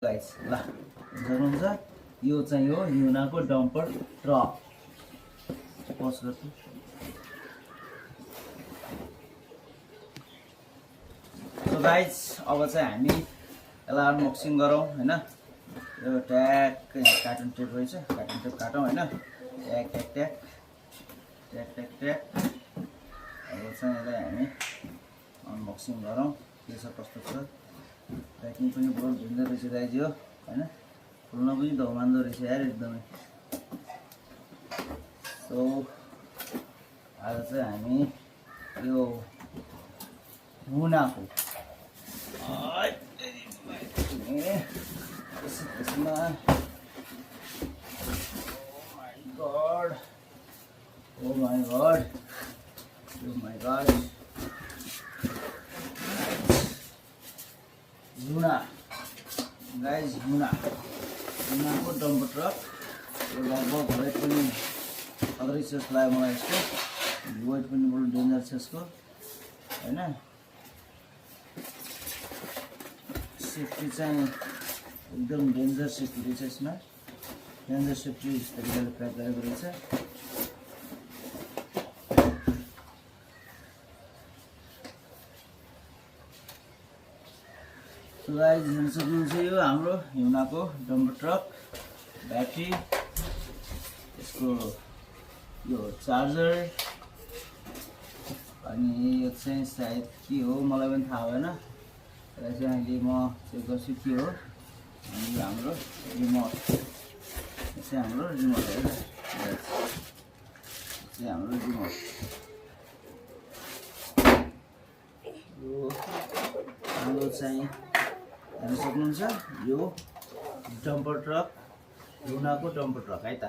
Guys ल हेर्नुहुन्छ यो चाहिँ हो युनाको डम्पर ट्रक पस गर्छु। सो गाइस अब चाहिँ हामी यसलाई अनबक्सिङ गरौँ हैन। यो ट्याग कार्टुन टेप रहेछ, कार्टुन टेप काटौँ हैन। Tag tag tag tag tag tag अब चाहिँ यसलाई हामी अनबक्सिङ गरौँ के छ कस्तो छ। प्याकिङ पनि बहुत भिन्दै रहेछ गाइज यो हैन, खुल्न पनि धमान्दो रहेछ यार एकदमै। सो आज चाहिँ हामी यो हुनाको यसमा ओ माय गॉड युना गाइज, युनाको डम्पर ट्रक। यो लगभग वेट पनि अदरै छ जस्तो लाग्यो मलाई। यसको वेट पनि बरु डेन्जर छ यसको हैन। सेफ्टी चाहिँ एकदम डेन्जर सेफ्टी रहेछ यसमा, डेन्जर सेफ्टी तरिकाले प्याक गरेको रहेछ। गाइज हेर्न सक्नुहुन्छ यो हाम्रो युनाको डम्पर ट्रक। ब्याट्री, यसको यो चार्जर, अनि यो चाहिँ सायद के हो मलाई पनि थाहा भएन। यसलाई चाहिँ अहिले म चेक गर्छु के हो। अनि यो हाम्रो रिमोट, यो चाहिँ हाम्रो रिमोट हो। यो चाहिँ हाम्रो रिमोट। यो हाम्रो चाहिँ हेर्न सक्नुहुन्छ यो डम्पर ट्रक, युनाको डम्पर ट्रक है त।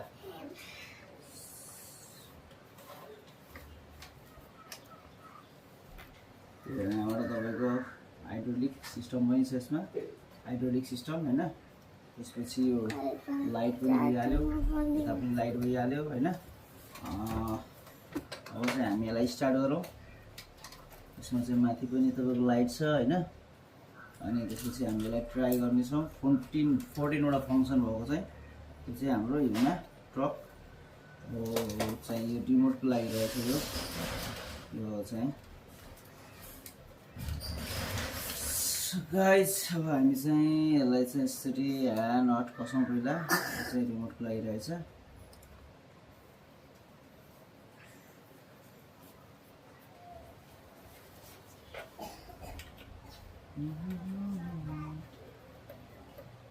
यहाँबाट तपाईँको हाइड्रोलिक सिस्टम पनि छ यसमा, हाइड्रोलिक सिस्टम हैन। त्यसपछि यो लाइट पनि भइहाल्यो, यता पनि लाइट भइहाल्यो हैन। अब चाहिँ हामी यसलाई स्टार्ट गरौँ। यसमा चाहिँ माथि पनि तपाईँको लाइट छ हैन। अनि त्यसपछि हामी यसलाई ट्राई गर्नेछौँ। 14वटा फङ्सन भएको चाहिँ त्यो चाहिँ हाम्रो युना ट्रक हो। चाहिँ यो रिमोटको लागि रहेछ यो चाहिँ गाइज। अब हामी चाहिँ यसलाई चाहिँ यसरी नट कसौँ पहिला। यो चाहिँ रिमोटको लागि रहेछ।